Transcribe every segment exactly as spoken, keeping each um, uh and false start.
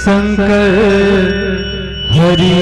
शंकर हरि।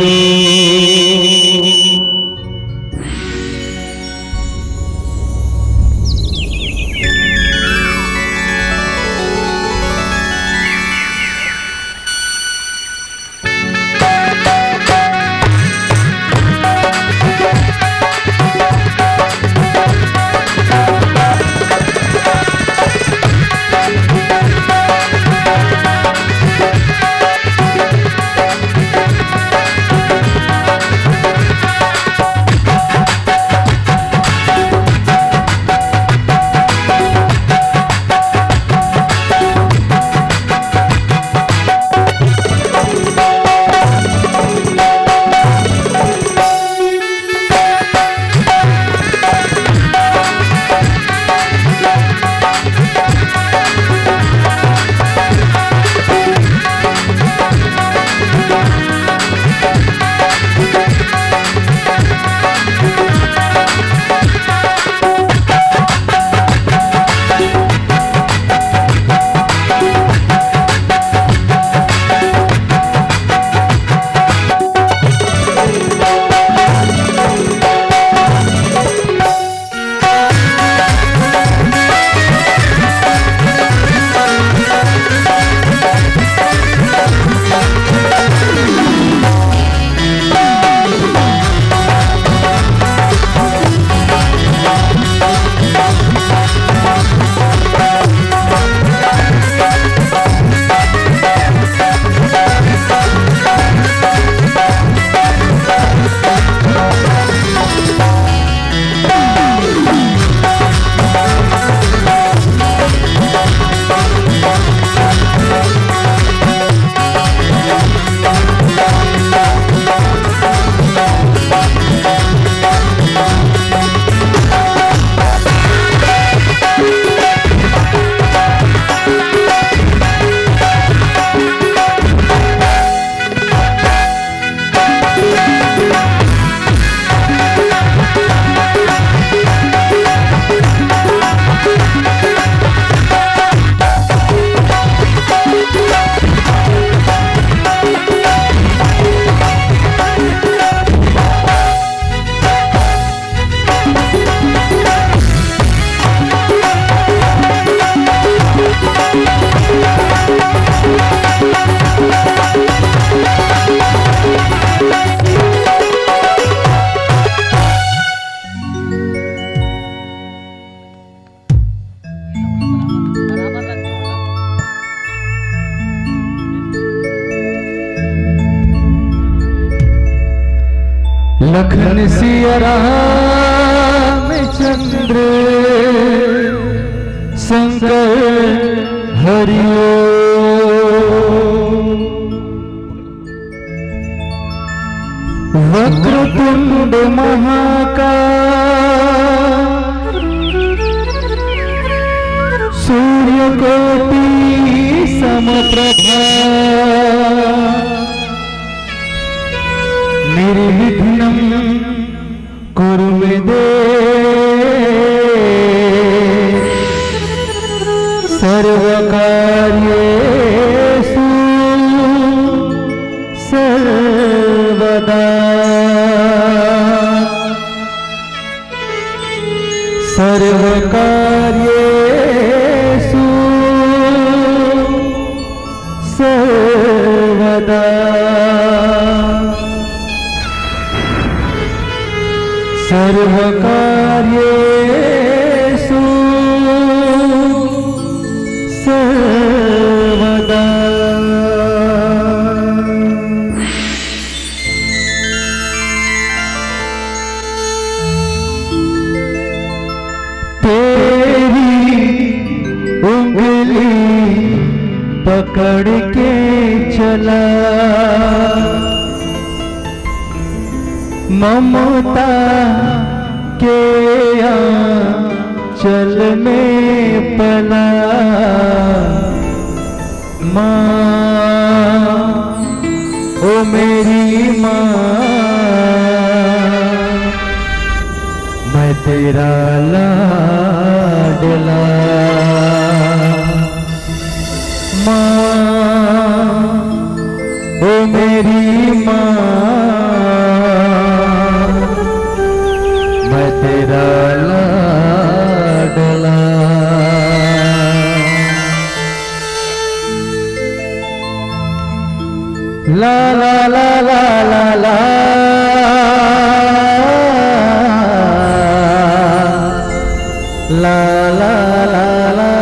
लखन सिया रामचंद्र शंकर हरि ओम। वक्रतुंड महाकाय सूर्यकोटि समप्रभा निर्विघ्नं कुरु मे देव सर्वकार्येषु सर्वदा। सर्वकार्येषु सर्वदा। सर्वकार्येषु सर्वदा। तेरी उंगली पकड़ के चला, ममता के आंचल में पला। माँ, ओ मेरी माँ, मैं तेरा लाडला। माँ, मैं तेरा लाडला। ला ला ला ला ला ला। ला ला ला ला।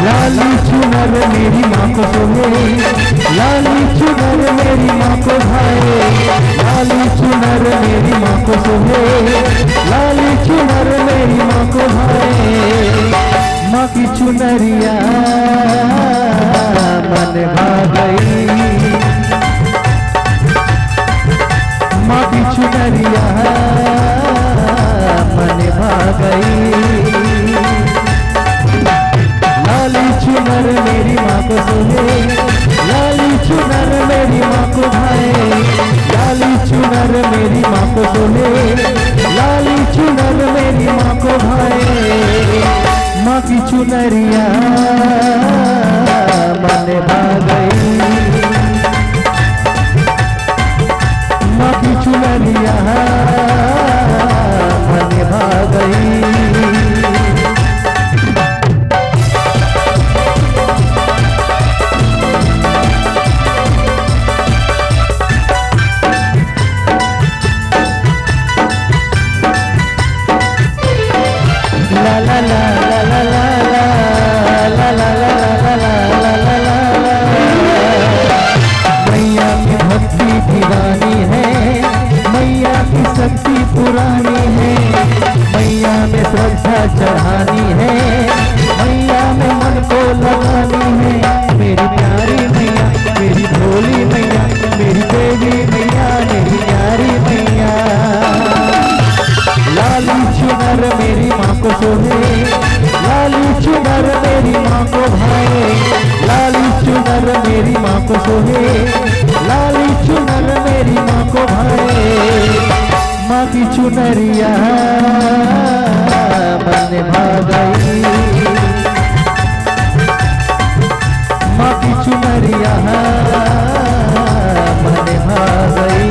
लाली चुनर मेरी माँ को सोहे, लाली चुनर मेरी माँ को भाए, लाली चुनर मेरी माँ को सोहे, लाली चुनर मेरी माँ को भाए। माँ की चुनरिया मन भा गई, माँ की चुनरिया मन भा गई। लाली चुनर मेरी माँ को सोहे, लाली चुनर मेरी माँ को भाए, लाली चुनर मेरी माँ को सोहे, लाली चुनर मेरी माँ को भाए। माँ की चुनरिया मन भा गई, माँ की चुनरिया मन भा गई। ला ला ला ला ला ला। मैया की भक्ति दीवानी है, मैया की शक्ति पुरानी है। मैया में श्रद्धा चढ़ानी है, मैया में मन को लगानी है। मेरी प्यारी मैया, मेरी भोली मैया, मेरी देवी मैया, मेरी प्यारी मैया। लाली चुनर मेरी माँ को सोहे, लाली चुनर मेरी माँ को भाए, लाली चुनर मेरी माँ को सोहे, लाली चुनर मेरी माँ को भाए। माँ की चुनरिया मन भा गई, माँ की चुनरिया मन भा गई।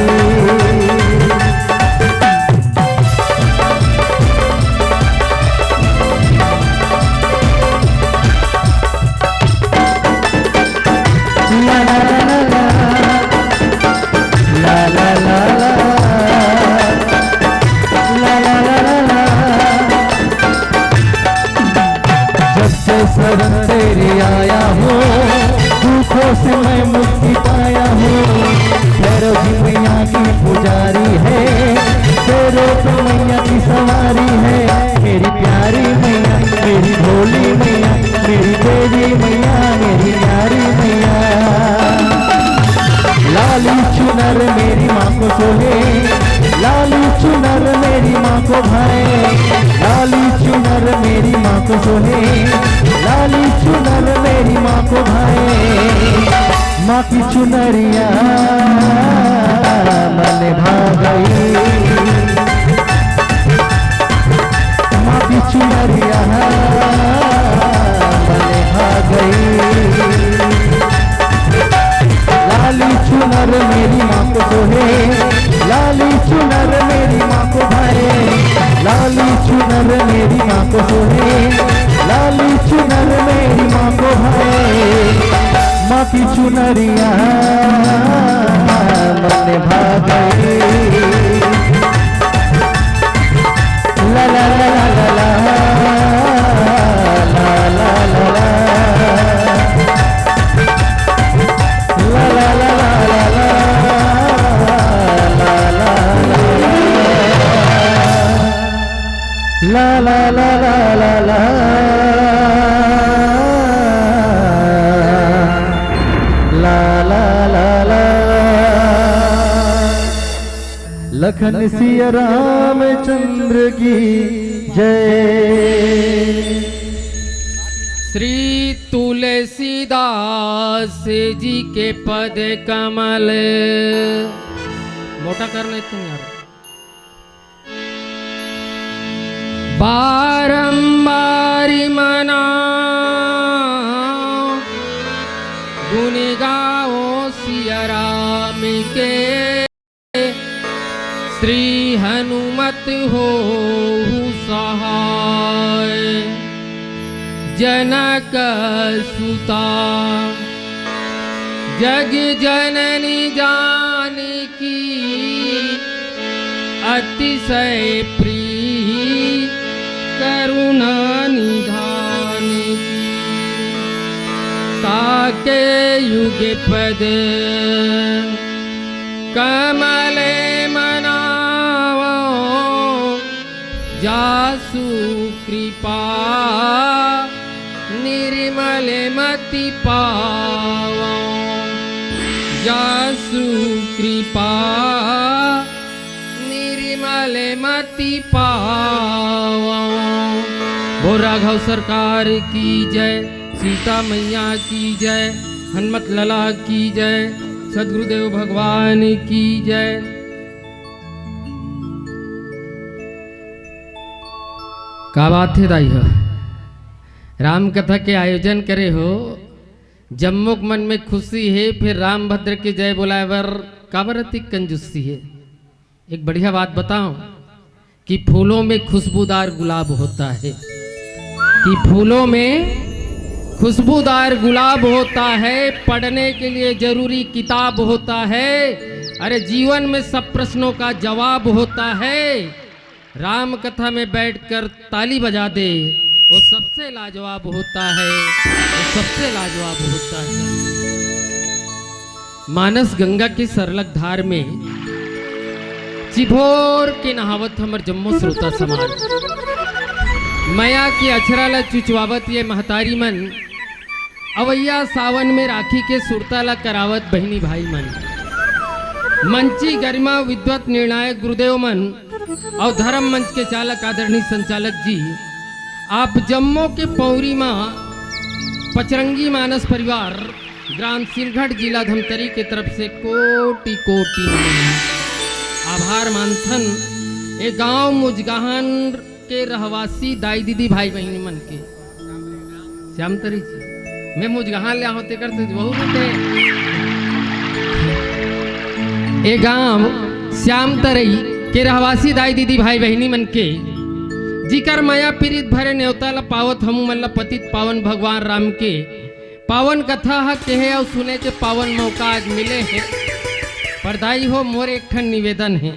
ला ला ला ला ला। ला ला ला ला। ला ला ला ला ला। जब से शरण तेरी आया हूँ, दुखों से मैं मुक्ति पाया हूँ। भैरव जी मैया की पुजारी है, शेरों पे मैया की सवारी है। मेरी प्यारी मैया, मेरी भोली मैया, मेरी देवी मैया, मेरी प्यारी मैया। लाली चुनर मेरी माँ को सोहे, लाली चुनर मेरी माँ को भाए, लाली चुनर मेरी माँ को सोहे, लाली चुनर मेरी माँ को भाए। माँ की चुनरिया मन भा गई, माँ की चुनरिया मन भा गई। लाली चुनर मेरी माँ को सोहे, लाली चुनर मेरी माँ को भाए, लाली चुनर मेरी माँ को सोहे, लाली चुनर मेरी माँ को भाए। माँ की चुनरिया मन भा गई। ला ला ला ला ला ला। ला ला ला ला ला। ला ला ला ला ला। ला ला ला ला ला ला। लखन सिया रामचंद्र की जय। श्री तुलसीदास जी के पद कमल। मोटा कर लेते हैं यार। बारंबार मना गुण गाओ सिया राम के, श्री हनुमत होहु सहाय। जनक सुता जग जननी जानकी, अतिशय प्रीत करुणा निधान की। ताके युगपद कमल मनावो, जासु कृपा निर्मल मति पावो, जासु कृपा निर्मल मति पावो। बोल राघव सरकार की जय, सीता मैया की जय, हनुमत लला की जय, सदगुरुदेव भगवान की जय। का बात हे दाई हो, राम कथा के आयोजन करे हो, जम्मो के मन में खुशी हे, फिर रामभद्र के जय बोलाए बर काबर अतिक कंजूसी हे? एक बढ़िया बात बताओ कि फूलों में खुशबूदार गुलाब होता है, कि फूलों में खुशबूदार गुलाब होता है, पढ़ने के लिए जरूरी किताब होता है, अरे जीवन में सब प्रश्नों का जवाब होता है। राम कथा में बैठकर ताली बजा दे, वो सबसे लाजवाब होता है, वो सबसे लाजवाब होता है। मानस गंगा के सरलग धार में चिभोर के नहावत हमर जम्मो श्रोता समाज। मया के अछरा ल चुचवावत ये महतारी मन, अवैया सावन में राखी के सुरता ल करावत बहिनी भाई मन, मंची गरिमा विद्वत निर्णायक गुरुदेव मन, अउ धर्म मंच के चालक आदरणीय संचालक जी, आप जम्मो के पौरी म पचरंगी मानस परिवार, ग्राम सिरघट, जिला धमतरी के तरफ से कोटि कोटि नमन। आभार मानथन ए गांव मुजगहान के रहवासी दाई दीदी भाई बहिनी मन के। श्याम तरी जी, मैं मुजगहान ले आहूं तेकर से वहू रूप हे। ए गांव श्याम तरई के रहवासी दाई दीदी भाई बहिनी मन के, जिकर मया पीरित भरे नेवता ल पावत हमू मन ल पतित पावन भगवान राम के पावन कथा ह केहे अउ सुने के पावन मौका आज मिले हे। पर दाई हो, मोर एक ठन निवेदन हे,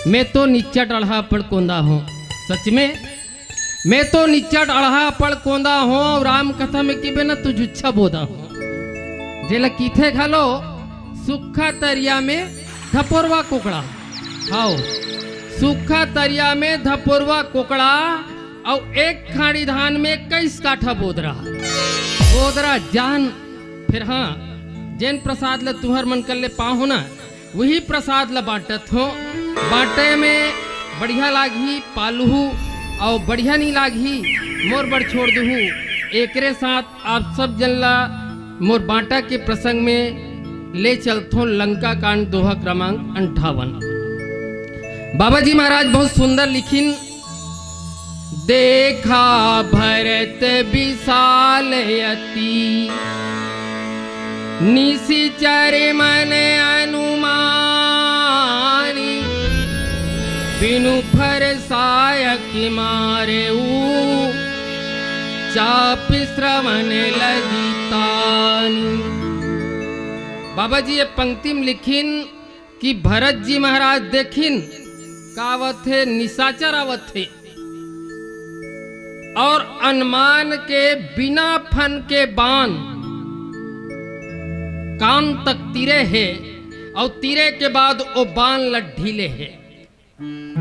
मैं तो निच्चट अड़हा पड़ कोंदा हों। सच में, मैं तो निच्चट अड़हा पड़ कोंदा हों, अउ राम कथा में किबे न तुझुच्छा बोदा हों। जेला किथे घलो सुक्खा तरिया में धपोरवा कोकड़ा। हाओ, सुक्खा तरिया में धपोरवा कोकड़ा, अउ एक खाड़ी धान में इक्कीस काठा बोदरा। बोदरा जान, फिर हाँ, जेन प्रसाद ल तुहर मन कर ले पाहो ना, वही प्रसाद ल बांटत हो। बांटे में बढ़िया लागही, पालहू, अउ बढ़िया नहीं लागही, मोर बर छोड़ दुहू। एकरे साथ आप सब जन ला मोर बांटा के प्रसंग में ले चलथों लंका कांड दोहा क्रमांक अंठावन। बाबा जी महाराज बहुत सुंदर लिखिन, देखा भरत विशाल अति, निशिचर मन अनुमानी, बिनु फर सायक मारेऊ, चाप श्रवण लगी तानी। बाबा जी ये पंक्ति में लिखिन कि भरत जी महाराज देखिन का आवत हे, निशाचर आवत हे। अउ अनुमान के बिना फन के बान कान तक तीरे हे, अउ तीरे के बाद ओ बान ल ढीले हे।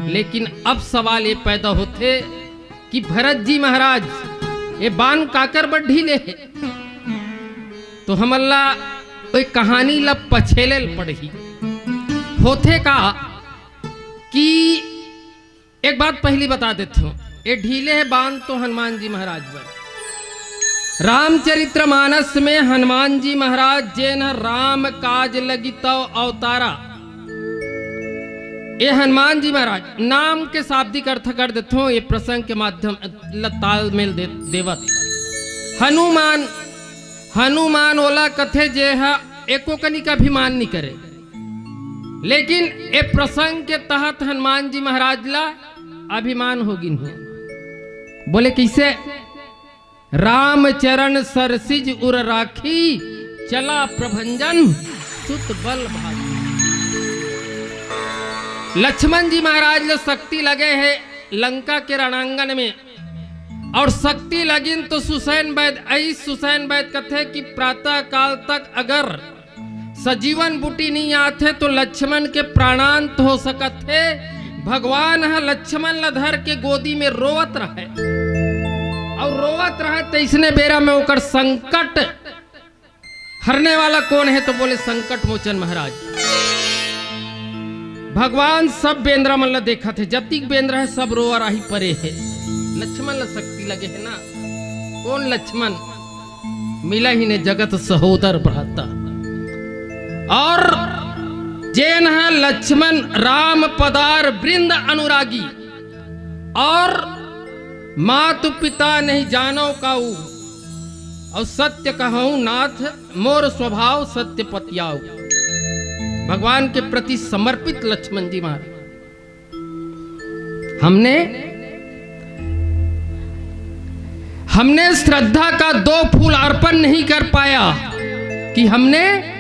लेकिन अब सवाल ये पैदा होथे कि भरत जी महाराज ये बान काकर बर ढीले हे, तो हमन ला ओई कहानी ला पछेले ल पड़ही। होथे का कि एक बात पहिली बता देथंव, ये ढीले हे बांध तो हनुमान जी महाराज बर। रामचरित्र मानस में हनुमान जी महाराज जेन ह राम काज लगी तव अवतारा, ये हनुमान जी महाराज नाम के शाब्दिक अर्थ कर देथंव, ये प्रसंग के माध्यम ल तालमेल दे, देवत। हनुमान, हनुमान ओला कथे जे ह एको कनिक अभिमान नी करे, लेकिन ए प्रसंग के तहत हनुमान जी महाराज ला अभिमान हो गिन हे। बोले कइसे? "राम चरण सरसिज उर राखी, चला प्रभंजन सुत बल भागी।" लक्ष्मण जी महाराज ल शक्ति लगे हे लंका के रणांगन में, अउ शक्ति लगिन तो सुसैन वैद, अइस सुसैन वैद कथे कि प्रातः काल तक अगर सजीवन बूटी नइ आथे तो लक्ष्मण के प्राणांत हो सकत हे। भगवान ह लक्ष्मण ल धर के गोदी में रोवत रहय, अउ रोवत रहय, तइसने बेरा में ओकर संकट हरने वाला कोन हे? तो बोले, संकट मोचन महाराज। भगवान सब बेंदरा मन ल देखत हे, जतिक बेंदरा हे सब रोवा राही परे हे। लक्ष्मण ल शक्ति लगे हे ना। कोन लक्ष्मण? मिलहिं ने जगत सहोदर भ्राता। अउ जेन ह लक्ष्मण राम पदार वृंद अनुरागी, अउ मातु पिता नहीं जानव काऊ, अउ सत्य कहूं नाथ मोर स्वभाव सत्य पतियाऊ। भगवान के प्रति समर्पित लक्ष्मण जी महाराज। हमने, हमने श्रद्धा का दो फूल अर्पण नहीं कर पाया, कि हमने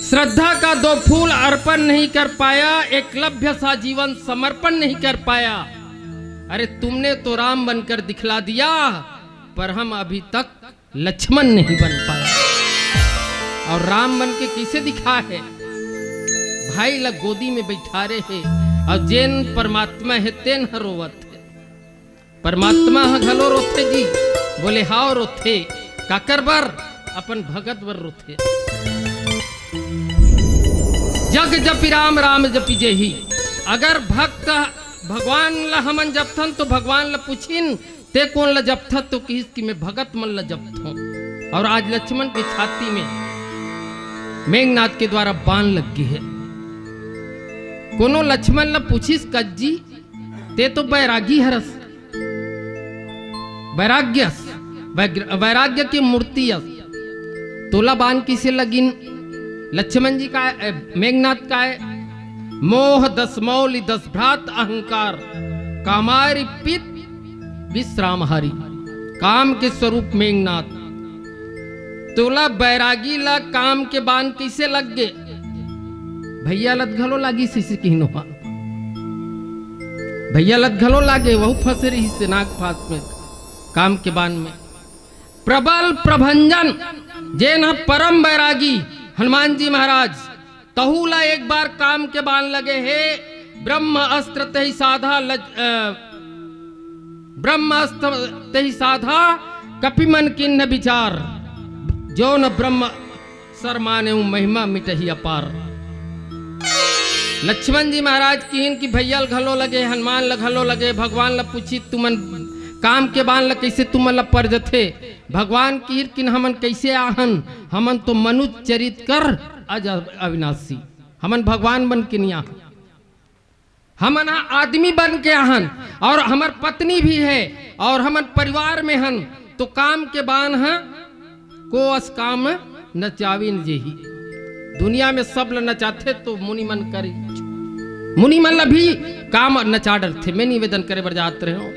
श्रद्धा का दो फूल अर्पण नहीं कर पाया, एकलव्य सा जीवन समर्पण नहीं कर पाया। अरे, तुमने तो राम बनकर दिखला दिया, पर हम अभी तक लक्ष्मण नहीं बन पाया। अउ राम बन के कइसे दिखाहे? भाई ल गोदी में बइठारे हे, अउ जेन परमात्मा हे तेन ह रोवत हे। परमात्मा ह घलो रोथे जी। बोले, "हाव रोथे।" काकर बर? अपन भगत बर रोथे। "जग जपि राम, राम जपि जेहि।" अगर भक्त भगवान ल हमन जपथन तो भगवान ल पूछिन, "तें कोन ल जपथस?" तो किहिस कि "मैं भगत मन ल जपथंव।" अउ आज लक्ष्मण के छाती में मेघनाथ के द्वारा बाण लग गे हे। कोनो लक्ष्मण ल पूछिस, "कज्जी, तें तो बैरागी हरस, वैराग्य अस, वैग्र-, वैराग्य के मूर्ति अस, तोला बाण कइसे लगिन?" लक्ष्मण जी काय, ए, मेघनाथ काय, "मोह दस मौलि दस भ्रात अहंकार, कामारि पित विश्राम हरि।" काम के स्वरूप मेघनाथ, तोला बैरागी ला काम के बाण कइसे लग गे? भैया ल त घलो लागिस, इसे कहिनो हा। भैया ल त घलो लागे, वहू फंसे रहिस हे नाग फांस में, काम के बाण में। प्रबल प्रभंजन, जेन ह परम बैरागी हनुमान जी महाराज, तहू ला एक बार काम के बाण लगे हे। ब्रह्म अस्त्र तेहि साधा लज-, अ, ब्रह्म अस्त्र तेहि साधा, कपि मन कीन्ह बिचार। जो न ब्रह्म सर मानेउ, महिमा मिटही अपार। लक्ष्मण जी महाराज किहिन कि भैया ल घलो लगे, हनुमान ल घलो लगे, भगवान ल पूछिस, "तुमन काम के बाण ल कइसे तुमन ल पर जथे?" भगवान किहिन कि हमन कइसे आहन, हमन तो मनुष्य चरित कर अज अविनाशी, हमन भगवान बन के नइ आहन। हमन ह आदमी बन के आहन अउ हमर पत्नी भी हे अउ हमन परिवार में हन, तो काम के बाण ह को अस काम नचाविन जेही। दुनिया में सब ल नचाथे तो मुनि मन करी, मुनि मन ल भी काम नचा डरथे। मैं निवेदन करे बर जात रहेंव,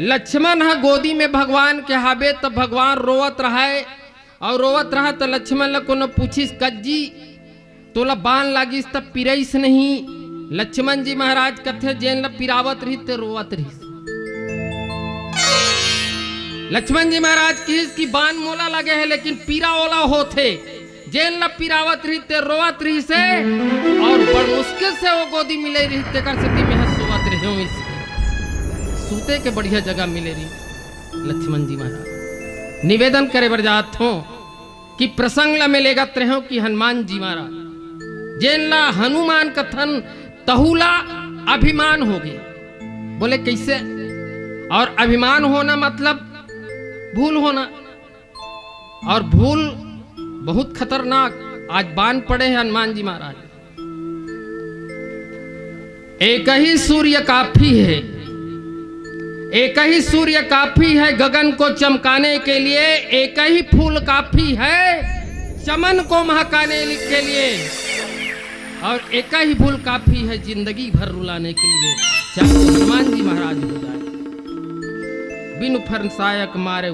लक्ष्मण ह गोदी में भगवान के हाबे त भगवान रोवत रहय अउ रोवत रहय त लक्ष्मण ल कोनो पूछिस, "कज्जी, तोला बाण लागिस त पिरइस नहीं?" लक्ष्मण जी महाराज कथे, "जेन ल पिरावत रहिस ते रोवत रहिस।" लक्ष्मण जी महाराज किहिस कि बाण मोला लगे हे, लेकिन पीरा ओला होथे, जेन ल पिरावत रहिस ते रोवत रहिस हे, अउ बड़ मुश्किल से वो गोदी मिले रहिस, तेकर सेती मैं ह सोवत रहेंव। इस सूते के बढ़िया जगह मिले रहिस लक्ष्मण जी महाराज। निवेदन करे बर जात हों कि प्रसंग ला मैं लेगत रहेंव कि हनुमान जी महाराज, जेन ला हनुमान कथन, तहू ला अभिमान हो गया। बोले, "कैसे?" और अभिमान होना मतलब भूल होना, और भूल बहुत खतरनाक। आज बांध पड़े हैं हनुमान जी महाराज। एक ही सूर्य काफी है, एक ही सूर्य काफी है गगन को चमकाने के लिए, एक ही फूल काफी है चमन को महकाने के लिए, और एक ही भूल काफी है जिंदगी भर रुलाने के लिए, चाहे वो हनुमान जी महाराज हो जाए। बिनु फन सायक मारे,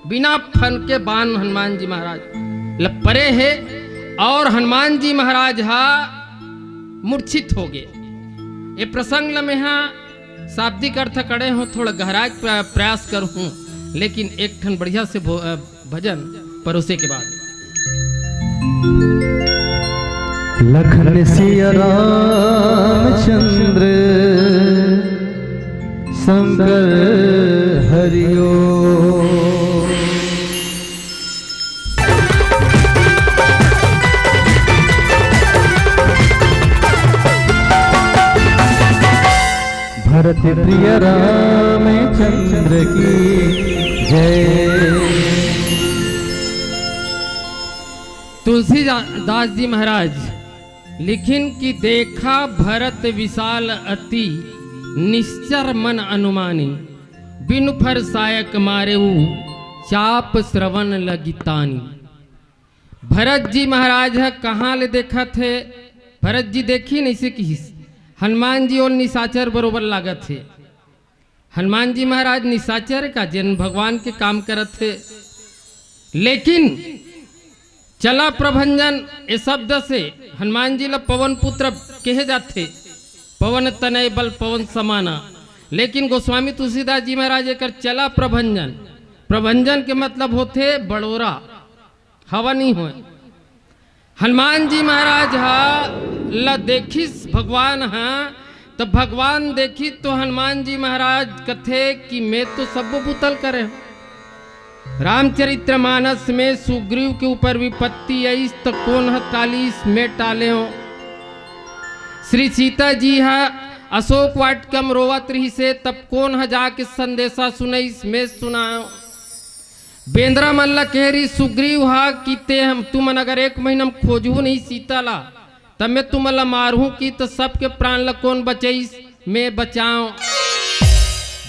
बिना फन के बाण हनुमान जी महाराज ल परे हे, और हनुमान जी महाराज हा मूर्छित हो गए। ये प्रसंग ल मैं हा शाब्दिक अर्थ करे हूँ, थोड़ा गहराई प्र-, प्रयास करूँ, लेकिन एक ठन बढ़िया से भो-, अ, भजन परोसे के बाद। लखन सिया रामचंद्र शंकर हरिओ। भरत प्रिय रामचंद्र की जय। तुलसीदास जी महाराज लिखिन कि देखा भरत विशाल अति निश्चर मन अनुमानी, बिनु फर सायक मारेऊ चाप श्रवण लगितानी। भरत जी महाराज ह कहाँ ले देखत हे? भरत जी देखिन अइसे किहिस, हनुमान जी ओला निशाचर बरोबर लागत हे। हनुमान जी महाराज निशाचर का, जेन भगवान के काम करत हे, लेकिन चला प्रभंजन ए शब्द से हनुमान जी ला पवन पुत्र कहे जाथे, पवन तनय बल पवन समाना। लेकिन गोस्वामी तुलसीदास जी महाराज एकर चला प्रभंजन, प्रभंजन के मतलब होथे बड़ोरा, हवा नहीं होय। हनुमान जी महाराज हा ला देखिस भगवान हा, त भगवान देखिस तो हनुमान जी महाराज कथे कि मैं तो सब बुतल करे हूँ। रामचरितमानस में सुग्रीव के ऊपर विपत्ति आइस त कोन ह टालिस, मैं टाले हूँ। श्री सीता जी हा अशोक वाटिका में रोवत रहिसे, तब कोन ह जाके संदेशा सुनइस, मैं सुनायो। बेंदरा मन ला कहे रहिस सुग्रीव हा कि ते हम, तुमन अगर एक महीना में खोजहू नहीं सीता ला, तब मैं तुमन ला मारहूं कि त सबके प्राण ला कोन बचइस, मैं बचाओ।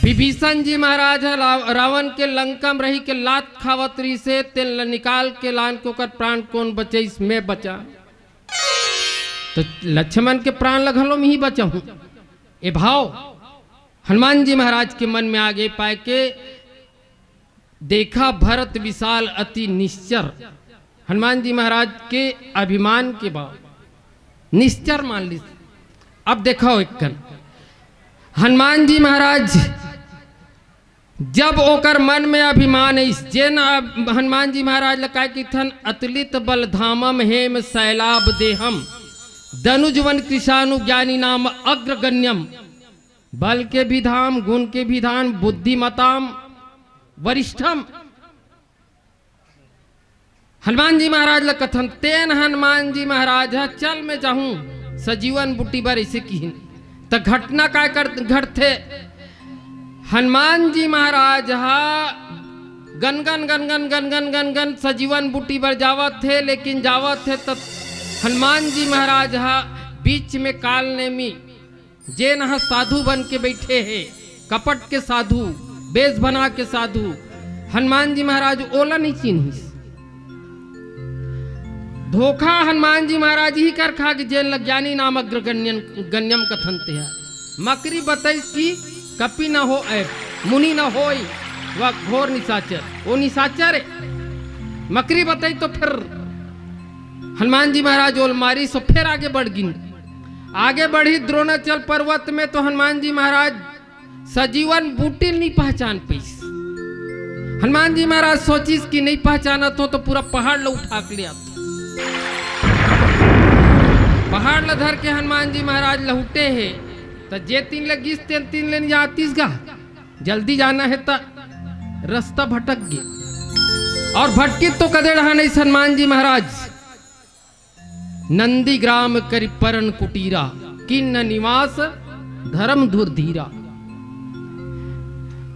विभीषण जी महाराज ह ला-, रावण के लंका में रही के लात खावत रहिसे, तेन ला निकाल के लान के ओकर प्राण कोन बचइस, मैं बचा। तो लक्ष्मण के प्राण ला घलो मैं ही बचाहूं। ए भाव हनुमान जी महाराज के मन में आगे पाए के देखा भरत विशाल अति निश्चर, हनुमान जी महाराज के अभिमान के भाव निश्चर मान लिस। अब देखो एक कन हनुमान जी महाराज जब ओकर मन में अभिमान आइस, जेन अब हनुमान जी महाराज ल काय किथन, अतुलित बल धामम हेम शैलाभ देहम, दनुजवन कृशानु ज्ञानी नाम अग्रगण्यम, बल के भी धाम, गुण के भी धाम, बुद्धिमताम वरिष्ठम। हनुमान जी महाराज ल कथन, तेन हनुमान जी महाराज ह, "चल मैं जाहूं सजीवन बूटी बर," अइसे किहिन। त घटना काय कर घटथे? हनुमान जी महाराज ह गनगन गनगन गनगन गनगन सजीवन बूटी बर जावत हे, लेकिन जावत हे त हनुमान जी महाराज ह बीच में काल नेमी जेन ह साधु बन के बइठे हे, कपट के साधु, बेस बना के साधु, हनुमान जी महाराज ओला नहीं चिन्हिस। धोखा हनुमान जी महाराज ही कर खा के जेन ल ज्ञानी नाम अग्रगण्यन, गण्यम कथन ते ह। मकरी बतइस कि कपि न हो ऐ, मुनि न होय, वह घोर निशाचर। ओ निशाचर ए। मकरी बतइस तो फिर हनुमान जी महाराज ओल मारिस, सो फिर आगे बढ़ गिन। आगे बढ़ी द्रोणाचल पर्वत में तो हनुमान जी महाराज सजीवन बूटी ल नहीं पहचान पइस। हनुमान जी महाराज सोचिस कि नहीं पहचानत हो तो पूरा पहाड़ ल उठा के ले आत। पहाड़ ल धर के हनुमान जी महाराज लहुटे हे, त जे तीन ले गिस तेन तीन ले नहीं जातिस गा। जल्दी जाना हे त रास्ता भटक गे। और भटकित तो कदे रहा नहीं हनुमान जी महाराज। नंदीग्राम करि परन कुटीरा, किन्न निवास धर्म धुरधीरा।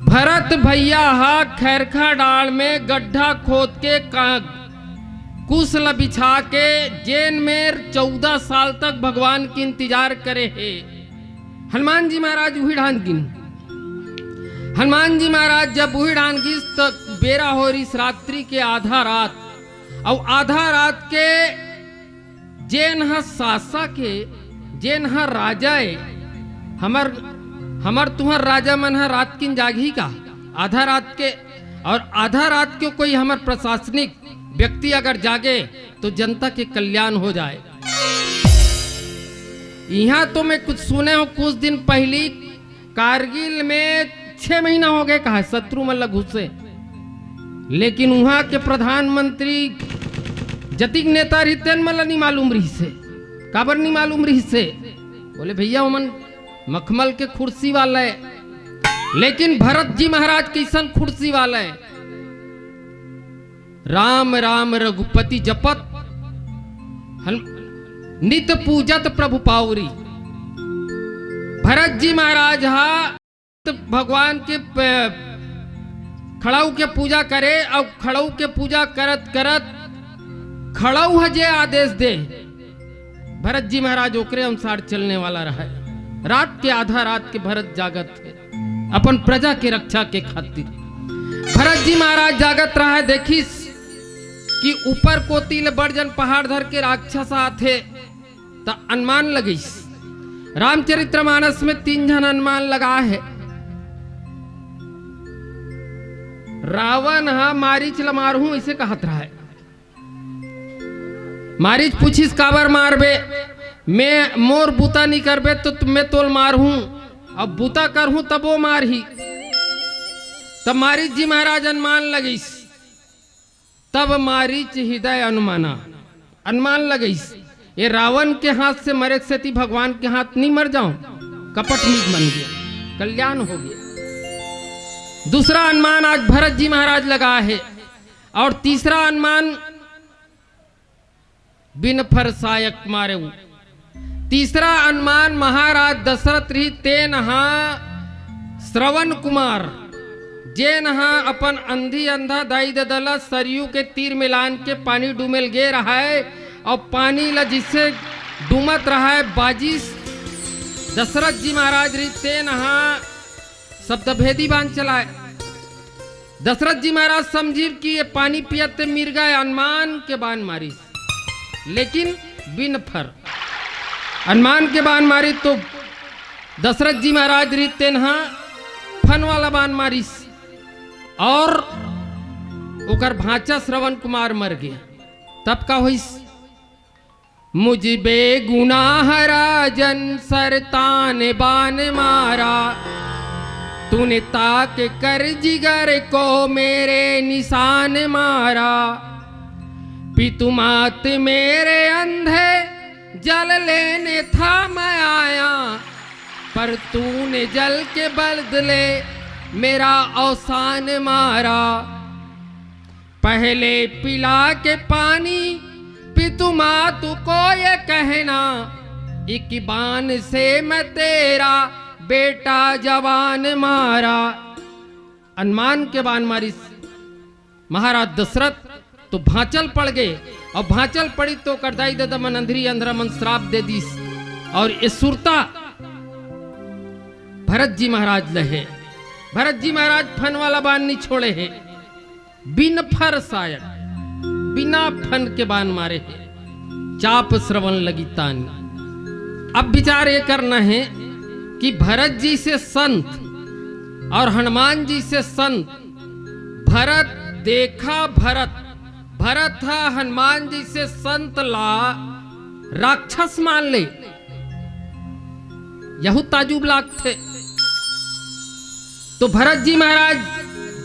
भरत भैया हा खैरखा डांड़ में गड्ढा खोद के का-, कुस ल बिछा के जेन मेर चौदह साल तक भगवान के इंतजार करे हे। हनुमान जी महाराज उही डाहन गिन। हनुमान जी महाराज जब उही डाहन गिस, त बेरा हो रिस रात्रि के आधा रात, अउ आधा रात के जेन ह शासक हे, जेन ह राजा हे, हमर, हमर तुंहर राजा मन ह रात किन जागही का? आधा रात के, अउ आधा रात के कोई हमर प्रशासनिक व्यक्ति अगर जागे, तो जनता के कल्याण हो जाए। इहां तो मैं कुछ सुने हों, कुछ दिन पहिली कारगिल में छह महीना हो गे कहा शत्रु मन ल घुसे, लेकिन उहां के प्रधानमंत्री जतिक नेता रहिस तेन मन ल नी मालूम रहिसे। काबर नी मालूम रहिसे? बोले, भैया, ओमन मखमल के खुर्सी वाला हे, लेकिन भरत जी महाराज कइसन खुर्सी वाला हे? राम राम रघुपति जपत, हन-, नित पूजत प्रभु पावरी। भरत जी महाराज हा भगवान के प-, खड़ऊ के पूजा करे, अउ खड़ऊ के पूजा करत करत खड़ऊ ह जे आदेश दे, भरत जी महाराज ओकरे अनुसार चलने वाला रहे। रात के आधा रात के भरत जागत हे अपन प्रजा के रक्षा के खातिर। भरत जी महाराज जागत रहे, देखिस कि ऊपर कोती ले बड़ जन पहाड़ धर के राक्षस आथे, त अनुमान लगइस। रामचरितमानस में तीन झन अनुमान लगा हे। रावण हा मारीच ल मारहूं, अइसे कहत रहे। मारीच पूछिस, "काबर मारबे? मैं मोर बूता नी करबे, तो मैं तोल मारहूं, अब बूता करहूं, तब वो मारही।" तब मारीच जी महाराज अनुमान लगिस। तब मारीच हृदय अनुमाना, अनुमान लगइस, ये रावण के हाथ से मरे के सेती भगवान के हाथ नी मर जाऊं, कपट नीक बन गया, कल्याण हो गया। दूसरा अनुमान आज भरत जी महाराज लगा हे, अउ तीसरा अनुमान बिन फर सायक मारे। तीसरा अनुमान महाराज दशरथ रहिस, तेन हा श्रवण कुमार, जेन हा अपन अंधी अंधा दाई ददा ला सरयू के तीर में लान के पानी डूमे ल गे रहय, अउ पानी ला जिसे डूमत रहय बाजिस, दशरथ जी महाराज रहिस, तेन हा शब्दभेदी बाण चलाय। दशरथ जी महाराज समझिस कि ये पानी पियत ते मिर्गा हे, अनुमान के बाण मारिस, लेकिन बिन फर। अनुमान के बाण मारिस तो दशरथ जी महाराज रहिस तेन हा फन वाला बाण मारिस, अउ ओकर भांचा श्रवण कुमार मर गे। तब का होइस? मुझ बेगुनाह राजन सरता ने बाण मारा, तूने ताक कर जिगर को मेरे निशान मारा। पितु मात मेरे अंधे जल लेने था मैं आया, पर तूने जल के बदले मेरा अवसान मारा। पहले पिला के पानी पितु मातु को ये कहना, एक बाण से मैं तेरा बेटा जवान मारा। अनुमान के बाण मारिस महाराज दशरथ तो भांचल पड़ गे, अउ भांचल पड़ी तो ओकर दाई ददा मन अंधरी अंधरा मन श्राप दे दिस, अउ ये सुरता भरत जी महाराज ल हे। भरत जी महाराज फन वाला बाण नी छोड़े हे। बिन फर सायक, बिना फन के बाण मारे हे, चाप श्रवण लगी तानी। अब विचार ये करना हे कि भरत जी से संत अउ हनुमान जी से संत, भरत देखा भरत, भरत हा हनुमान जी से संत ला राक्षस मान ले, यहू ताजुब लागथे। तो भरत जी महाराज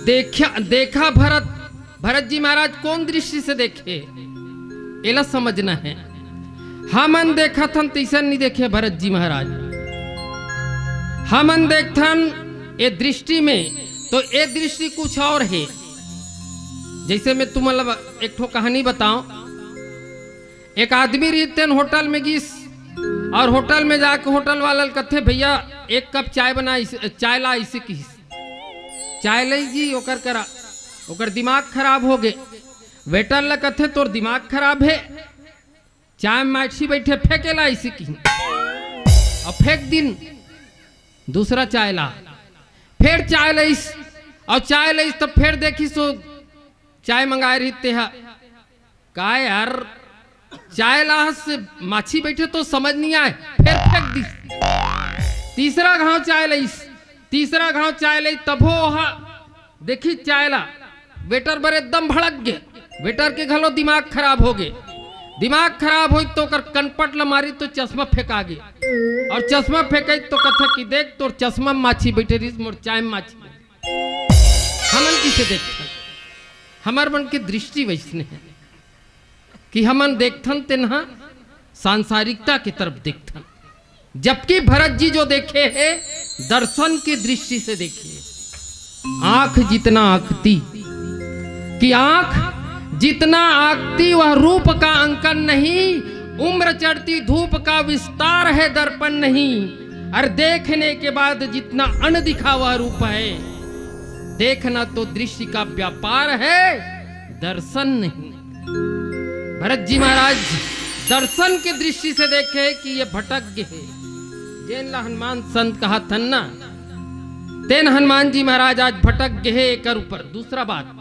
देखा, देखा भरत, भरत जी महाराज कोन दृष्टि से देखे, एला समझना हे। हमन देखत हन तइसन नी देखे भरत जी महाराज। हमन देखथन ए दृष्टि में, तो ए दृष्टि कुछ अउ हे। जइसे मैं तुमन ला एक ठो कहानी बताओं। एक आदमी रहिस तेन होटल में गिस, और होटल में जाके होटल वाला ल कथे, "भैया, एक कप चाय बना, इस, चाय ला," इसे किहिस। चाय लइस जी ओकर करा, ओकर दिमाग खराब हो गे। वेटर ला कथे, "तोर दिमाग खराब हे, चाय में माछी बइठे, फेंके ला," इसे किहिस। और फेंक दिन दूसरा चाय ला, फेर चाय लइस, और चाय लइस तब फेर देखिस वो चाय मंगाए रहिस तेहा, "का यार, चाय लाहस, माछी बइठे तो समझ नइ आए," फेर फेंक दिस। तीसरा घांव चाय लइस, तीसरा घांव चाय लइस, तभो ओहा देखिस चाय ला, वेटर बर एकदम भड़क गे। वेटर के घलो दिमाग खराब हो गे। दिमाग खराब होइस तो ओकर कनपट ला मारिस तो चश्मा फेंका गे। और चश्मा फेंकइस तो कथे कि, "देख, तोर चश्मा में माछी बइठे रहिस, मोर चाय में माछी।" हमन किसे देखथन? हमर मन के दृष्टि वइसने हे कि हमन देखथन तेन ह सांसारिकता के तरफ देखथन, जबकि भरत जी जो देखे हे, दर्शन की दृष्टि से देखे। आंख जितना आंकती, कि आंख जितना आंकती, वह रूप का अंकन नहीं, उम्र चढ़ती धूप का विस्तार है, दर्पण नहीं। और देखने के बाद जितना अनदिखा वह रूप है, देखना तो दृष्टि का व्यापार है, दर्शन नहीं। भरत जी महाराज दर्शन के दृष्टि से देखे कि ये भटक गे हे। जेन ला हनुमान संत कहथन ना, तेन हनुमान जी महाराज आज भटक गे हे एकर ऊपर। दूसरा बात,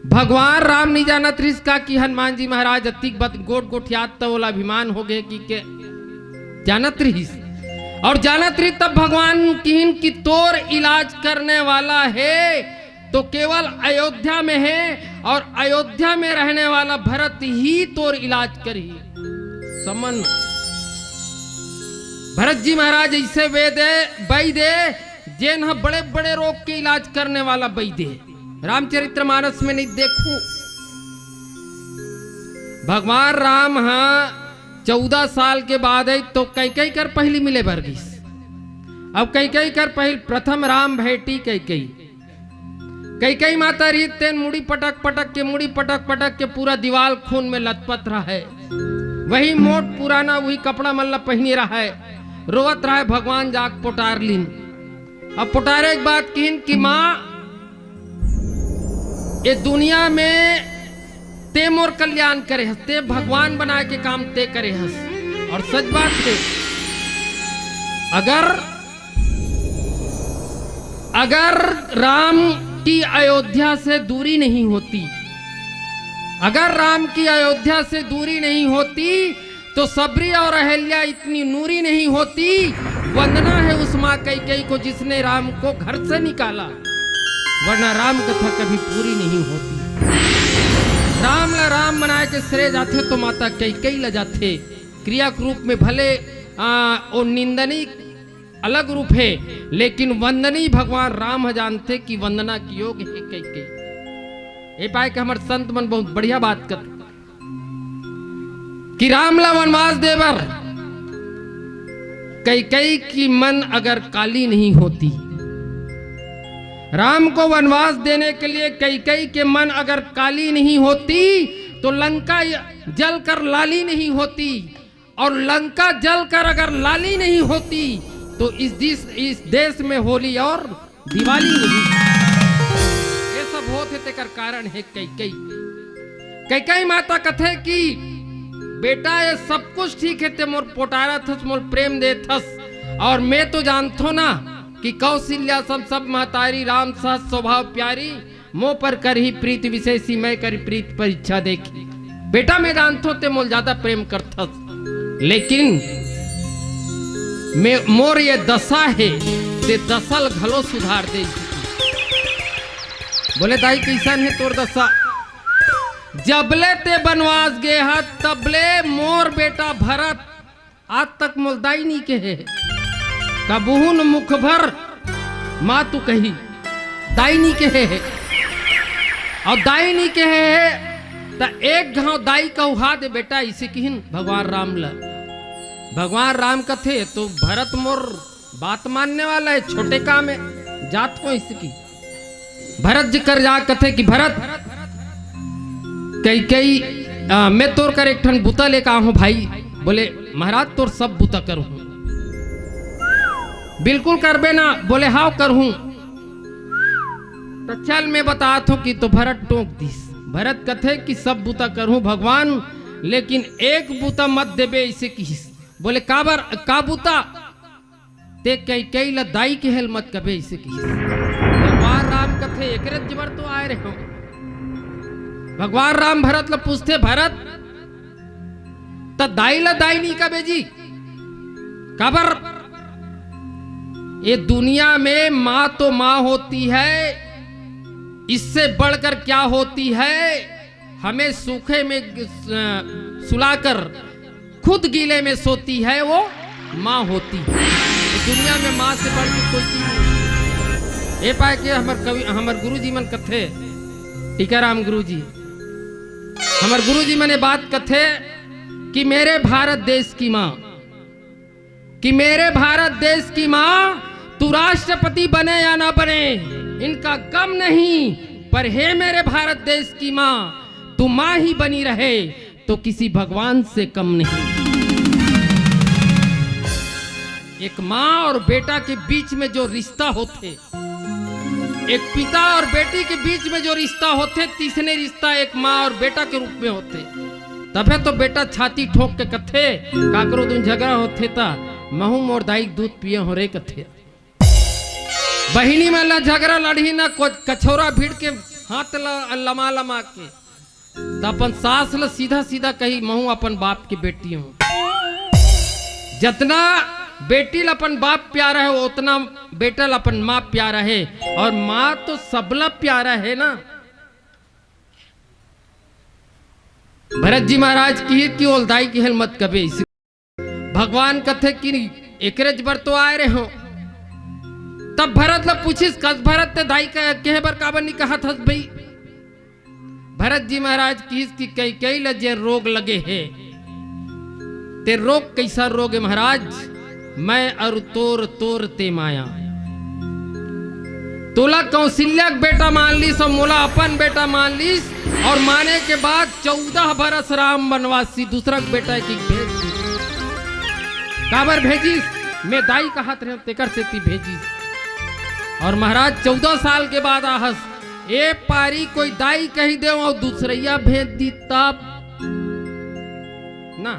भगवान राम नइ जानत रिहिस का कि हनुमान जी महाराज अतिक बत गोठ गोठियात त ओला अभिमान हो गे कि के जानत रिहिस। और जानत रिहिस तब भगवान किहिन कि तोर इलाज करने वाला हे तो केवल अयोध्या में हे, और अयोध्या में रहने वाला भरत ही तोर इलाज करही। समन भरत जी महाराज अइसे वैद ए, वैद ए, जेन ह बड़े-बड़े रोग के इलाज करने वाला वैद ए। रामचरितमानस में नइ देखू, भगवान राम ह चौदह साल के बाद ए तो कैकई कर पहिली मिले बर गिस। अब कैकई कर पहिल, प्रथम राम भेटी कैकई। कैकई माता रहिस तेन मुड़ी पटक पटक के, मुड़ी पटक पटक के पूरा दीवाल खून में लथपथ रहय। वही मोट पुराना वही कपड़ा मन ला पहिने रहय, रोवत रहय। भगवान जाके पोटार लिन। अब पोटारे के बाद किहिन कि माँ, ये दुनिया में ते मोर कल्याण करे हस, ते भगवान बनाए के काम ते करे हस। और सच बात हे, अगर, अगर राम की अयोध्या से दूरी नहीं होती, अगर राम की अयोध्या से दूरी नहीं होती, तो सबरी और अहल्या इतनी नूरी नहीं होती। वंदना है उस माँ कैकई को जिसने राम को घर से निकाला, वरना राम कथा कभी पूरी नहीं होती। राम ला राम बनाए के श्रेय जाथे तो माता कैकई ला जाथे। क्रिया के रूप में भले, आ, ओ निंदनीय अलग रूप हे, लेकिन वंदनीय भगवान राम ह जानथे कि वंदना के योग हे कैकई। ए पाए के हमर संत मन बहुत बढ़िया बात कर कि राम ला वनवास दे बर कैकई की मन अगर काली नहीं होती, राम को वनवास देने के लिए कैकई के मन अगर काली नहीं होती तो लंका जल कर लाली नहीं होती, और लंका जल कर अगर लाली नहीं होती तो इस दिस, इस देश में होली और दिवाली नहीं। ये सब होत हे तेकर कारण हे कैकई। कैकई माता कथे कि बेटा, ये सब कुछ ठीक हे, ते मोर पोटारत हस, मोर प्रेम देत हस, और मैं तो जानथो ना कि कौशल्या सम सब महतारी, राम सहज स्वभाव प्यारी, मोह पर करही प्रीत विशेषी, मैं करी प्रीत परीक्षा देखी। बेटा, मैं जानथो ते मोल ज्यादा प्रेम करथस, लेकिन मैं, मोर ये दशा हे, ते दशा ल घलो सुधार दे। बोले, दाई, कइसन हे तोर दशा? जबले ते बनवास गे हस, तबले मोर बेटा भरत आज तक मोल दाई नी कहे हे। कबहू न मुख भर माँ तू कही, दाई नी कहे हे। और दाई नी कहे हे, त एक घाव दाई कहू हा दे बेटा, इसे किहिन भगवान राम ल। भगवान राम कथे, तो भरत मोर बात मानने वाला हे, छोटे काम हे, जात को इसकी। भरत जी कर जा कथे कि भरत, कैकई, आ, मैं तोर कर एक ठन बुता लेके आऊं भाई। बोले, महाराज, तोर सब बुता करहूं। बिल्कुल करबे ना? बोले, हाव करहूं। त चल मैं बतात हूं कि तो भरत टोंक दिस। भरत कथे कि सब बुता करहूं भगवान, लेकिन एक बुता मत देबे, अइसे किहिस। बोले, काबर, का बुता? ते कैकेयी ल दाई कहे ल मत कबे, अइसे किहिस। भगवान राम कथे, एकरे बर तो आय रहेंव। भगवान राम भरत ल पूछथे, भरत, त दाई ल दाई नहीं कबे जी? काबर? ये दुनिया में माँ तो माँ होती है, इससे बढ़कर क्या होती है? हमें सूखे में, अ, सुलाकर खुद गीले में सोती है, वो माँ होती है। ये दुनिया में माँ से बढ़ के कोई चीज नहीं। ए पाए के हमर कवि, हमर गुरुजी मन कथे, टीकाराम गुरुजी, हमर गुरुजी मन ये बात कथे कि मेरे भारत देश की माँ, कि मेरे भारत देश की माँ, तू राष्ट्रपति बने या ना बने, इनका गम नहीं, पर हे मेरे भारत देश की माँ, तू माँ ही बनी रहे, तो किसी भगवान से कम नहीं। एक माँ और बेटा के बीच में जो रिश्ता होथे, एक पिता और बेटी के बीच में जो रिश्ता होथे, तीसने रिश्ता एक माँ और बेटा के रूप में होथे। तभे तो बेटा छाती ठोंक के कथे, काकरो दुन झगरा होथे त, महूं मोर दाई के दूध पिए हों रे कथे। बहिनी मन ला झगरा लड़ही ना, को-, कछौरा भिड़ के हाथ ला लमा लमा के, त अपन सास ला सीधा सीधा कही, महूं अपन बाप के बेटी हों। जतना बेटी ला अपन बाप प्यारा हे, ओतना बेटा ला अपन माँ प्यारा हे, और माँ तो सबला प्यारा हे ना। भरत जी महाराज किहिस कि ओला दाई कहे ल मत कबे, अइसे भगवान कथे कि एकरेच बर तो आय रहेंव। तब भरत ला पूछिस, कस भरत, ते दाई कहे बर काबर नहीं कहत हस भई? भरत जी महाराज किहिस कि कैकेयी ल जेन रोग लगे हे, ते रोग कइसा रोग हे महाराज? मैं अउ तोर, तोर ते माया। तोला कौशल्या के बेटा मान लिस अउ मोला अपन बेटा मान लिस, अउ माने के बाद चौदह बरस राम बनवासी, दूसरा के बेटा एक भेज दिस। काबर भेजिस? मैं दाई कहत रहेंव, तेकर सेती भेजिस। अउ महाराज चौदह साल के बाद आहस, ए पारी कोई दाई कहि देंव अउ दूसरइया भेज दिस तब ना।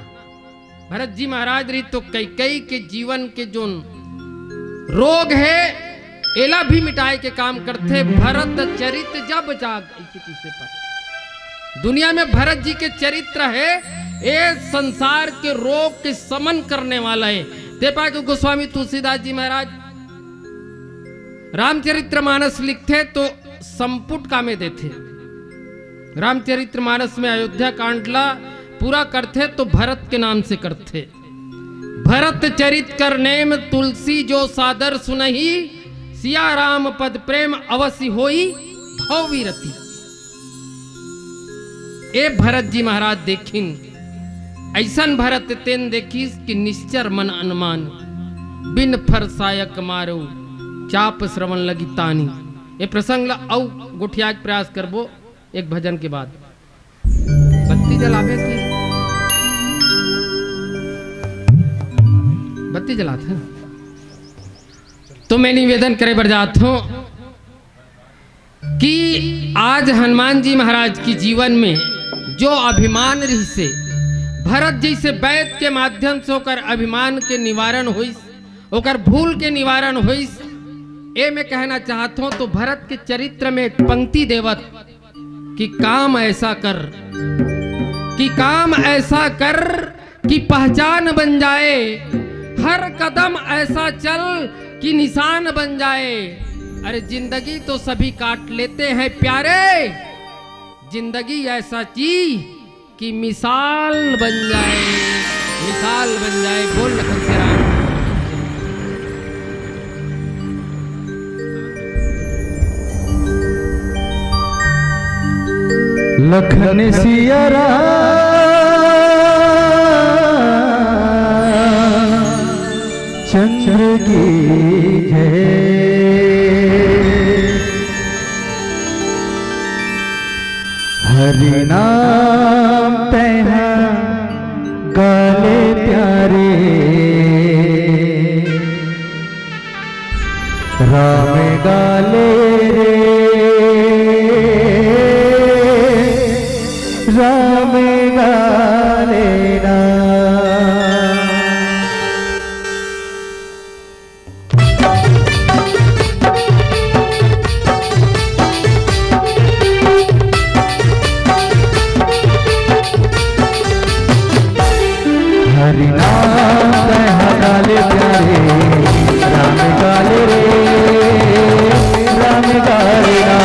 भरत जी महाराज रहिस तो कैकेयी के जीवन के जोन रोग हे, एला भी मिटाए के काम करथे। भरत चरित जब जाग, अइसे किसे पर दुनिया में भरत जी के चरित्र हे, ए संसार के रोग के शमन करने वाला हे। ते पाए के गोस्वामी तुलसीदास जी महाराज रामचरित्र मानस लिखथे तो संपुट कामे देथे। रामचरित्र मानस में अयोध्या कांड ला पूरा करथे तो भरत के नाम से करथे। भरत चरित कर नेम तुलसी जो सादर सुनही, सिया राम पद प्रेम अवसि होई भव विरति। ए भरत जी महाराज देखिन, अइसन भरत तेन देखिस कि निश्चर मन अनुमान, बिन फर सायक मारो, चाप श्रवण लगी तानी। ए प्रसंग ला अउ गोठियाए के प्रयास करबो एक भजन के बाद। बत्ती जलाबे कि बत्ती जलात हे? तो मैं निवेदन करे बर जात हूँ कि आज हनुमान जी महाराज की जीवन में जो अभिमान रहिसे, भरत जइसे बैद के माध्यम से ओकर अभिमान के निवारण होइस, ओकर भूल के निवारण होइस, ए मैं कहना चाहत हूँ। तो भरत के चरित्र में एक पंक्ति देवत कि काम ऐसा कर, कि काम ऐसा कर कि पहचान बन जाए, हर कदम ऐसा चल कि निशान बन जाए। अरे जिंदगी तो सभी काट लेते हैं प्यारे, जिंदगी ऐसा जी कि मिसाल बन जाए, मिसाल बन जाए। बोल लखन सिया राम। लखन सिया राम चंद्र की जय। हरि नाम तैं ह गा ले रे, राम गाले रे, राम गाले ना। हरि नाम तैं हा गाले प्यारे, राम गाले रे, राम गाले ना।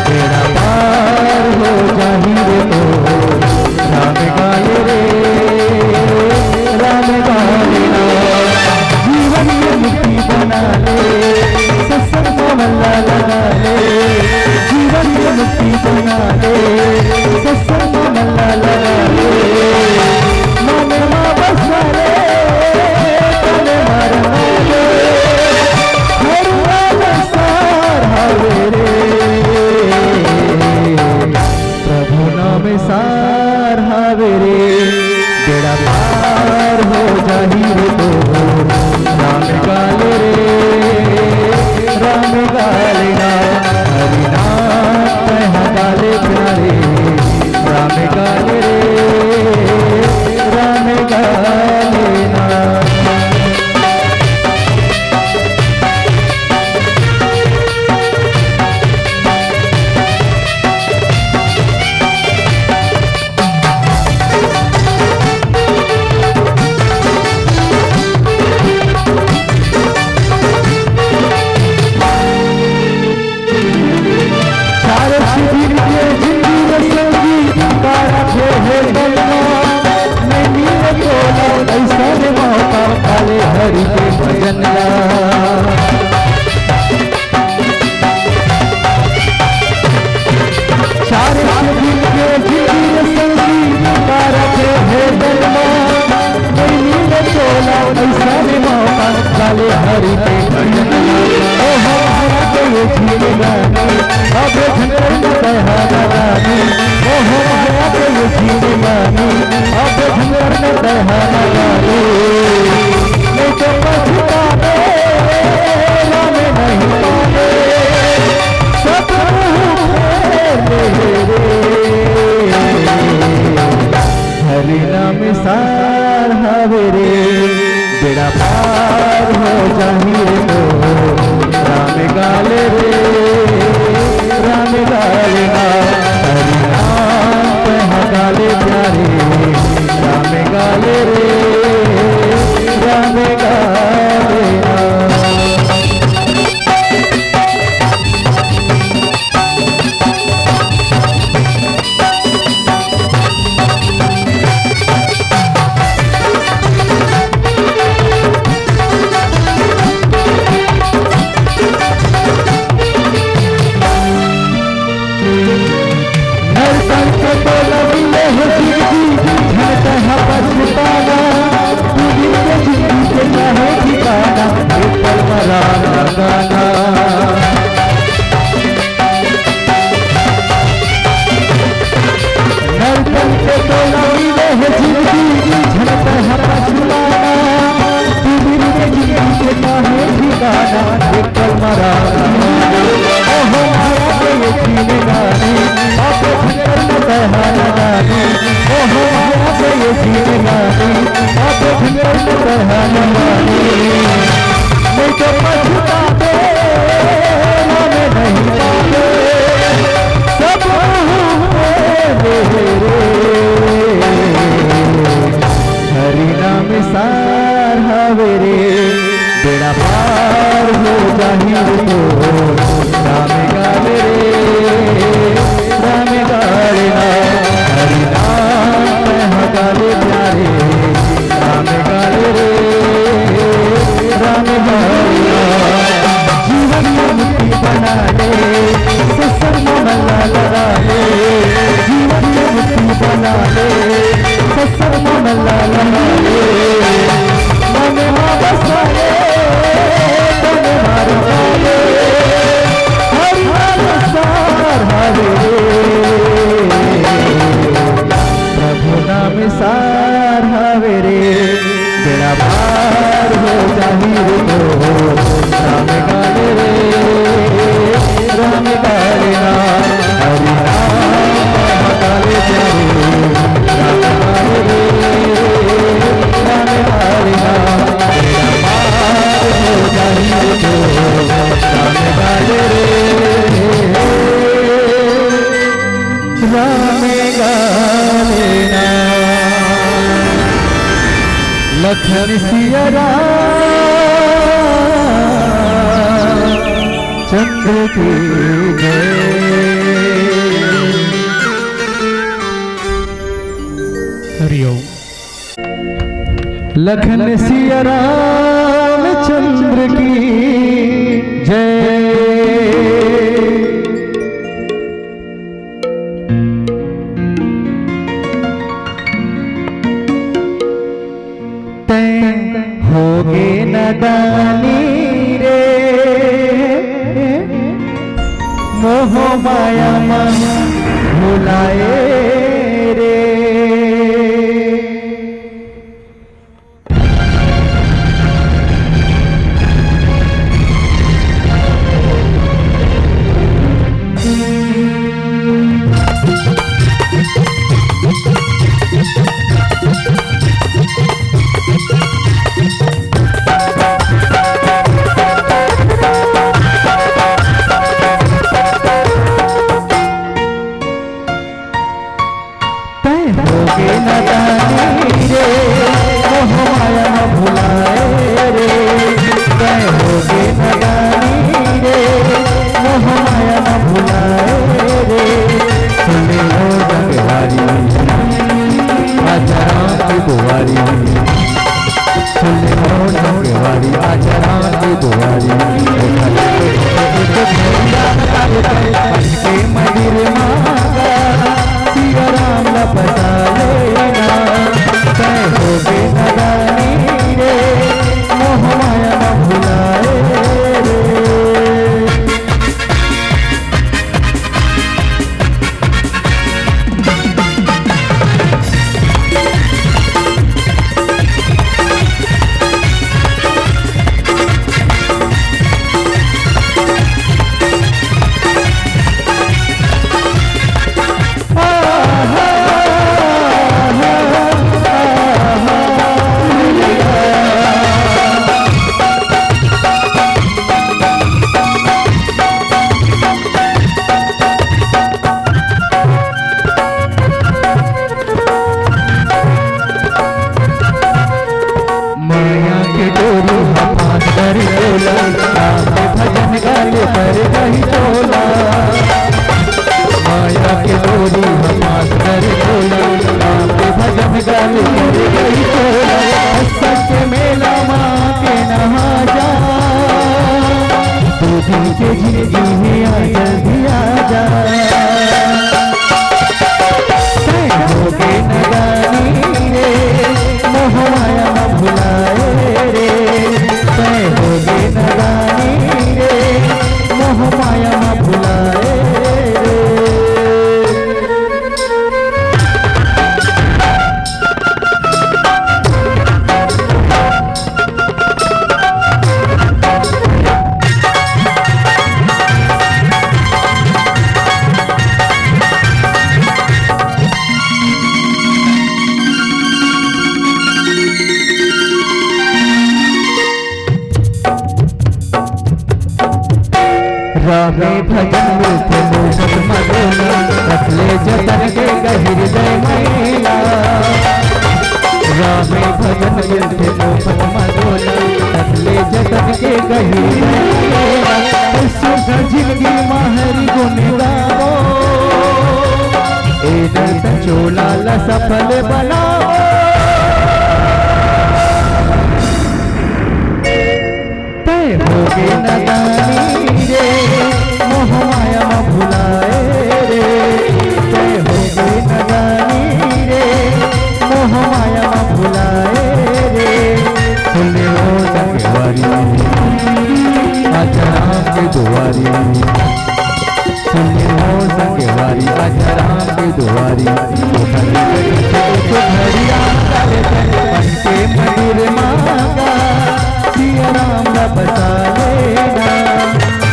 बेड़ा पार हो जाही रे तो, राम गाले रे, राम गाले ना। जीवन के मुक्ति बना ले, सत्संग में मन ला लगा ले। जीवन के मुक्ति बना ले, सत्संग में मन ला लगा ले। मन में बसा ले, तन में रंगा ले। हरि नाम सार हवे रे, प्रभु नाम सार हवे रे। बेड़ा पार हो जाही रे तो, राम गाले रे, राम गाले ना। हरि नाम तैं हा गाले प्यारे, राम गाले रे, राम गाले ना। चार सिद्धी के जिंदगी में संगी, तारा के है बलवा, नहीं मिले तोला ऐसा रे मौका, काले हरि के भजन ला। चार सिद्धी के जिंदगी में संगी, तारा के है बलवा, नहीं मिले तोला ऐसा रे मौका, काले हरि के भजन। ओ हमारा के ये जिंदगानी, अब झंझट न बहाना रानी। ओ हमारा के ये जिंदगानी, अब झंझट न बहाना रानी। नहीं तो पछतावे, राम नहीं पावे, सब मुँह फेर ले रे। हरि नाम सार हवे रे, बेड़ा पार हो जाही रे तो, राम गाले रे, राम गाले ना। हरि नाम तैं हा गाले प्यारे, राम गाले रे, राम गाले ना। नरकंठ तो लगी ले हो जिंदगी, झन तैं हा पछताना। तू दिल के जिंदगी के काहे ठिकाना, एक पल मरा गाना। नरकंठ तो लगी ले हो जिंदगी, झन तैं हा पछताना। तू दिल के जिंदगी के काहे ठिकाना, एक पल मरा। ओहो माया के ये जिंदगानी, अब झंझट न बहाना रानी। ओहो माया के ये जिंदगानी, अब झंझट न बहाना रानी। नहीं तो पछतावे, राम नहीं पावे, सब मुँह फेर ले रे। हरि नाम सार हवे रे, बेड़ा पार हो जाही रे तो, राम गाले रे, राम गाले ना। हरि नाम तैं हा गाले प्यारे, राम गाले रे, राम गाले ना। जीवन में मुक्ति बना ले, सत्संग में मन ला लगा ले। जीवन में मुक्ति बना ले, सत्संग में मन ला लगा ले। मन में बसा ले, तन में रंगा ले। हरि नाम सार हवे रे, प्रभु नाम सार हवे रे। लखन सिया राम चंद्र की जय। हरिओम। लखन सिया राम चंद्र की जय। तैं होगे नदानी रे, मोह माया मन भुलाए रे। तैं होगे नदानी रे, मोह माया म भुलाए रे। तैं होगे नदानी रे, मोह माया म भुलाए रे। सुन ले ओ संगवारी, आजा राम की दुआरी। सुन ले ओ संगवारी, आजा राम की दुआरी। के मंदिर मांगा, सिया राम ला बसा लेना। तैं होगे नदानी रे, मोह माया म भुलाए रे। माया के डोरी ह फांस डरे तोला, राम के भजन गाले पर गही तोला। माया के डोरी ह फांस डरे तोला, राम के भजन गाले पर गही तोला। सच के मेला माँ के नहा जा, दू दिन के जिंदगी में आ जल्दी आ जा। तैं होगे नदानी रे, मोह माया म भुलाए रे। तैं होगे नदानी रे, मोह माया म भुलाए रे। रामे भजन मिलथे मोफत म तोला, रख ले जतन के गहिर दय मैला। रामे भजन मिलथे मोफत म तोला, रख ले जतन के गहिर दय मैला। सुख जिंदगी म हरि गुण गावो, ए दर्शन चोला ला सफल बनावो। तैं होगे नदानी रे, मोह माया म भुलाए रे। तैं होगे नदानी रे, मोह माया म भुलाए रे। सुन ले ओ संगवारी, आजा राम के दुआरी। सुन ले ओ संगवारी, आजा राम के दुआरी। ओखर के पीछे एक घड़ी राम डाले तन, बन के मंदिर मांगा, सिया राम ला बसा लेना।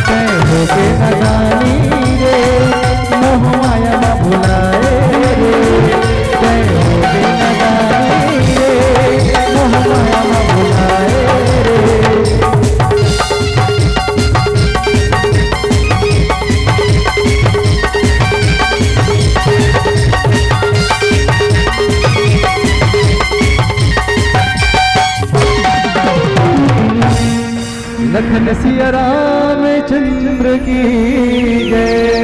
तैं होगे नदानी रे, मोह माया म भुलाए रे। तैं होगे नदानी रे, मोह माया म भुलाए रे। लखन सिया रामचंद्र की जय।